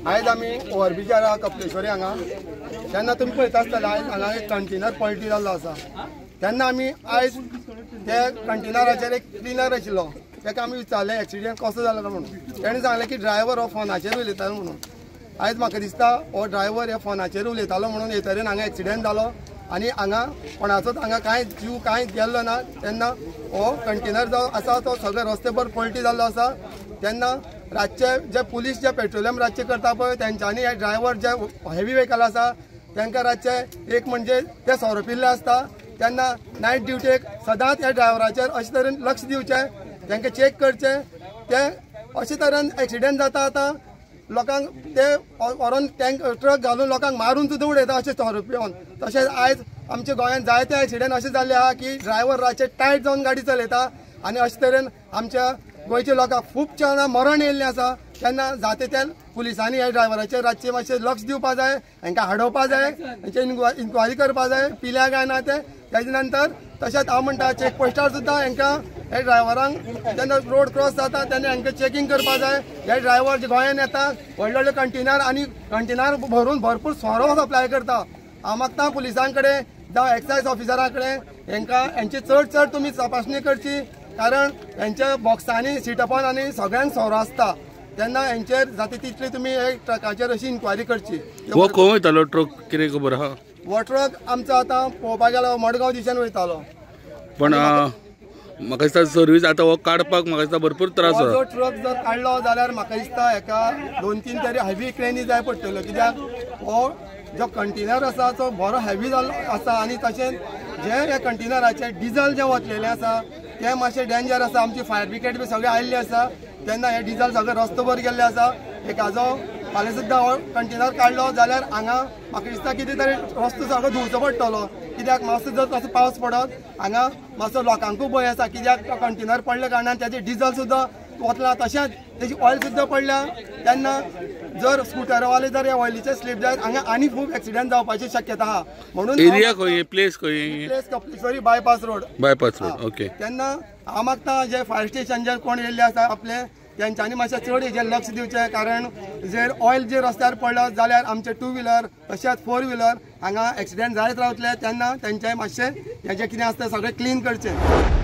आयज आमी ओव्हरब्रिजार आहा कपलेश्वरी हांगा. तेन्ना तुमी पळयता आसतले आयज हांगा एक कंटेनर पलटी जाल्लो आसा. तेन्ना आमी आयज ते कंटेनराचेर एक क्लिनर आशिल्लो ताका आमी विचारलें एक्सिडेंट कसो जालो म्हणून. तेणें सांगलें की ड्रायव्हर हो फोनाचेर उलयतालो म्हणून. आयज म्हाका दिसता हो ड्रायव्हर हे फोनाचेर उलयतालो म्हणून हे तरेन हांगा एक्सिडेंट जालो आनी हांगा कोणाचोच हांगा कांय जीव कांय गेल्लो ना. तेन्ना हो कंटेनर जो आसा तो सगळे रस्तेभर पलटी जाल्लो आसा. तेन्ना रातचे जे पुलीस जे पेट्रोलियम रातचे करता पळय तेंच्यांनी हे ड्रायव्हर जे हेवी व्हेकल आसा तांकां रातचे एक म्हणजे ते सोरो पिल्ले आसता. तेन्ना नायट ड्युटेक सदांच ह्या ड्रायव्हराचेर अशे तरेन लक्ष दिवचें, तांकां चॅक करचें. ते अशे तरेन एक्सिडेंट जाता आतां लोकांक ते व्हरोन टँक ट्रक घालून लोकांक मारून सुद्दां उडयता अशें सोरो पिवन. तशेंच आयज आमच्या गोंयांत जायते एक्सिडेंट अशें जाल्ले आहा की ड्रायव्हर रातचे टायट जावन गाडी चलयता आनी अशे तरेन आमच्या गोंयच्या लोकांक खूब जाणां मरण येयल्लें आसा. तेन्ना जाता त्या पुलिसांनी ह्या ड्रायव्हराचेर रातचें मातशें लक्ष दिवपा जाय, हांकां हाडोवपा जाय, हांचे इन्क्वायरी करपा जाय पिल्या काय ना ते. तेजे नंतर तशेंच हांव म्हणटा चॅकपोस्टार सुद्दां हांकां हे ड्रायव्हरांक जेन्ना रोड क्रॉस जाता तेन्ना हांकां चॅकींग करपा जाय. हे ड्रायव्हर जे गोंयांत येता व्हडले व्हडले कंटेनर आनी कंटेनर भरून भरपूर सोरो सप्लाय करता. हांव मागता पुलिसां कडेन जावं एक्सायज ऑफिसरा कडेन हांकां हेंची चड चड तुमी तपासणी करची, कारण हेंच्या बॉक्सांनी सिटपान आनी सगळ्यांक सोरो आसता. तेन्ना हेंचेर जाता तितली तुमी हे ट्रकाचेर अशी इन्क्वायरी करची. हो खंय वयतालो ट्रक कितें खबर आहा? हो ट्रक आमचो आतां पळोवपाक गेल्यार मडगांव दिशेन वयतालो. पण म्हाका दिसता सर्वीस आतां हो काडपाक म्हाका दिसता भरपूर त्रास जाता. जो ट्रक जर काडलो जाल्यार म्हाका दिसता हेका 2-3 तरी हेवी क्रेनी जाय पडटल्यो, कित्याक हो जो कंटेनर आसा तो बरो हेवी जाल्लो आसा आनी तशेंच जे ह्या कंटेनराचें डिजल जें वतलेलें आसा तें मातशें डेंजर आसा. आमची फायर ब्रिगेड बी सगळें आयिल्लें आसा तेन्ना हें डिजल सगळें रस्तो भर गेल्लें आसा. एकाजो फाल्यां सुद्दां हो कंटेनर काडलो जाल्यार हांगा म्हाका दिसता कितें तरी रस्तो सगळो धुवचो पडटलो, कित्याक मातसो जर तसो पावस पडत हांगा मातसो लोकांकूय भंय आसा, कित्याक तो कंटेनर पडल्या कारणान तेजें डिजल सुद्दां वतलां तशेंच तेजी ऑयल सुद्दां पडल्या. तेन्ना जर स्कुटरवाले जर ह्या ऑयलीचे स्लीप जायत हांगा आनी खूब एक्सिडेंट जावपाची शक्यता आहा. म्हणून एरिया खंय, प्लेस खंय? Place Kapleshwari bypass road. Bypass road, okay. तेन्ना हांव मागता जे फायर स्टेशन जे कोण येयल्ले आसा आपले तेंच्यांनी मातशें चड हेजेर लक्ष दिवचें, कारण जर ऑयल जे रस्त्यार पडलो जाल्यार आमचे 2 व्हिलर तशेंच 4 व्हिलर हांगा एक्सिडेंट जायत रावतले. तेन्ना तेंचे मातशें हेजें कितें आसता सगळें क्लीन करचें.